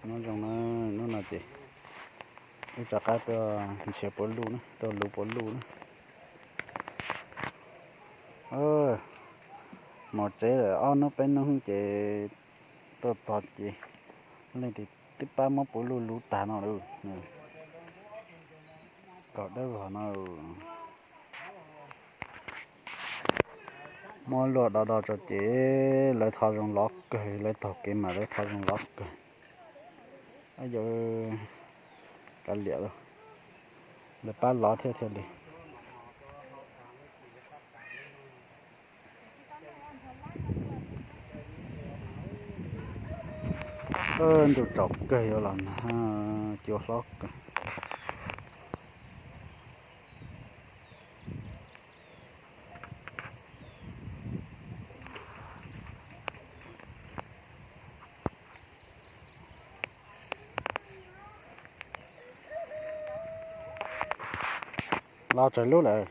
Nyob zoo na, hnub no ces wb rov qab tuaj nrhiav puav luj na, tuaj luv puav luj na. Mus tsev lawm ob hnub peb hnub ces tuaj txog ces leej twb pab muab puav luj luv tag no lawm. Kaum dawb vog no. Muab luaj do do tso ces lawv thov zoo lov kawg, lawv taug kev mas lawv thov zoo lov kawg. Yog kav liam, lawv pab lov thiab thiaj li. Ntuj tsaus kawg yuav los nag, cua hlob kawg. Los tsawg lub lawm?